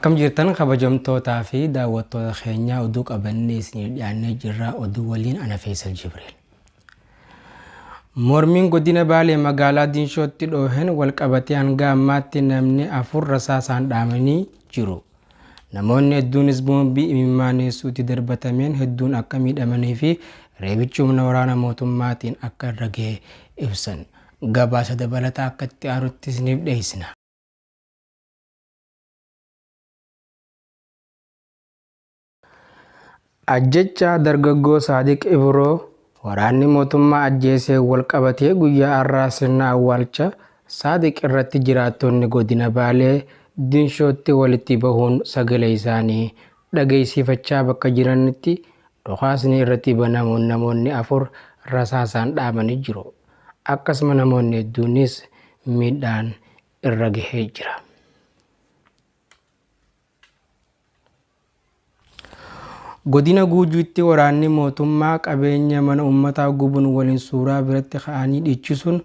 Akkam jirtan kabajamtootaa fi daawwattoota keenyaa oduu qabannee isinii dhiyaannee jirra oduu waliin ana Feesal Jibriil. Mormiin godina Baalee magaalaa Dinshootti dhoohen walqabatee hanga ammaatti namni 4 rasaasaan dhaamanii jiru. Namoonni hedduunis boombii imimmaaneessuutti darbatameen hedduun akka miidhamanii fi reebichi humna waraana mootummaatiin akka irra gahe ibsan. Gabaasa dabalataa akka itti aanutti isiniif dhiyeessina. Ajjechaa dargaggoo Saadiq Ibroo waraanni mootummaa ajjeeseen walqabatee guyyaa har'aa sirna awwaalcha Saadiq irratti jiraattonni godina Baalee Dinshootti walitti bahuun sagalee isaanii dhageessifachaa bakka jiranitti dhukaasni irratti banamuun namoonni 4 rasaasaan dhaamanii jiru. Akkasuma namoonni hedduunis miidhaan irra gahee jira. Godina Guujiitti waraanni mootummaa qabeenya mana uummataa gubuun waliin suuraa biratti ka'anii dhiichisuun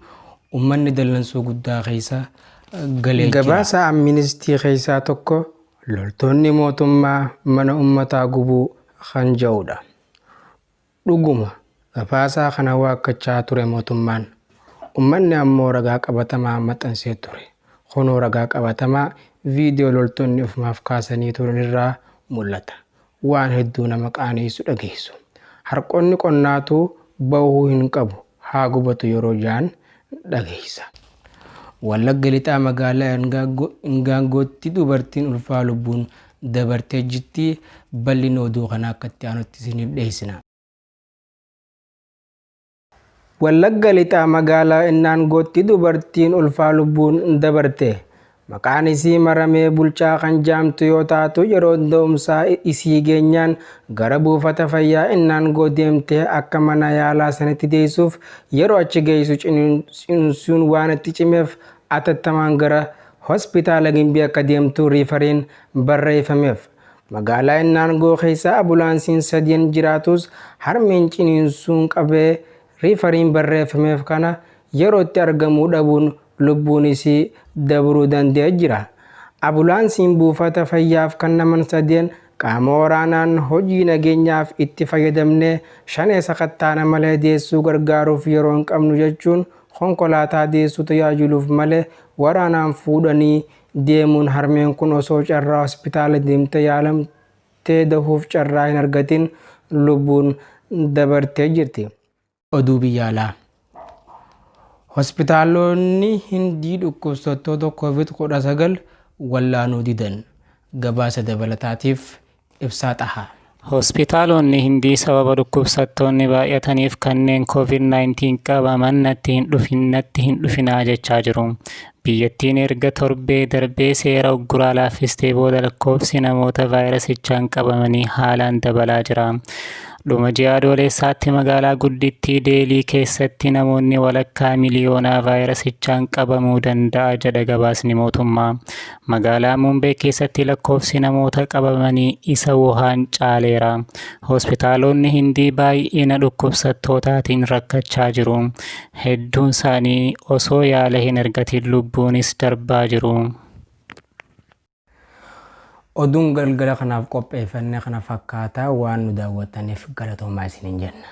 uummanni dallansuu guddaa keessa galee jira. Gabaasa Amministii keessaa tokko loltoonni mootummaa mana uummataa gubuu kan jedhudha. Dhuguma, gabaasaa kana waakkachaa ture mootummaan. Ummanni ammoo ragaa qabatamaa maxxansee ture. Kunoo ragaa qabatamaa viidiyoo loltoonni ofumaaf kaasanii turanirraa mul'ata. Waan hedduu nama qaaneessu dhageessu. Harqoonni qonnaatuu bahuu hin qabu haa gubatu yeroo ja'an dhageessa. Wallagga Lixaa magaalaa Ingaangootti dubartiin ulfaa lubbuun dabartee jirti. Bal'ina oduu kanaa akka itti aanutti isiniif dhiyeessina. Wallagga Lixaa magaalaa Innaangootti dubartiin ulfaa lubbuun dabarte. Maqaan isii Maramee Bulchaa kan jaamtu yoo taatu yeroon da'umsaa isii geenyaan gara buufata fayyaa Innaangoo deemtee akka mana yaalaa sanitti deessuuf yeroo achi geessu ciniinsuun waan itti cimeef atattamaan gara hospitaala Gimbii akka deemtu riifariin barreeffameef. Magaalaa Innaangoo keessa abulaansiin sadiin jiraatus harmeen ciniinsuun qabee riifariin barreeffameef kana yerootti argamuu dhabuun lubbuun isii dabruu danda'ee jira. Abulaansiin buufata fayyaaf kannaman sadeen qaama waraanaan hojii nageenyaaf itti fayyadamnee shanee sakattaana malee deessuu gargaaruuf yeroo hin qabnu jechuun konkolaataa deessuu tajaajiluuf malee waraanaan fuudhanii deemuun harmeen kun osoo carraa hospitaala deemtee yaalamtee dahuuf carraa hin argatin lubbuun dabartee jirti. Oduu biyya alaa. Hospitaalonni Hindii dhukkubsattoota Covid-19 wallaanuu didan. Gabaasa dabalataatiif Ibsaa Xahaa. Hospitaalonni Hindii sababa dhukkubsattoonni baay'ataniif kanneen Covid-19 qabaman natti hin dhufin natti hin dhufinaa jechaa jiru. Biyyattiin erga torbee darbee seera ugguraa laaffistee booda lakkoofsi namoota vaayirasichaan qabamanii haalaan dabalaa jira. Dhuma ji'a Adoolessaatti magaalaa guddittii Deelii keessatti namoonni walakkaa miliyoonaa vaayirasichaan qabamuu danda'a jedha gabaasni mootummaa. Magaalaa Muumbee keessatti lakkoofsi namoota qabamanii isa Wuhaan caaleera. Hospitaalonni Hindii baay'ina dhukkubsattootaatiin rakkachaa jiru. Hedduunsaanii osoo yaala hin argatiin lubbuunis darbaa jiru. Oduun galgala kanaaf qopheeffanne kana fakkaata waan nu daawwattaniif galatoomaa isiniin jenna.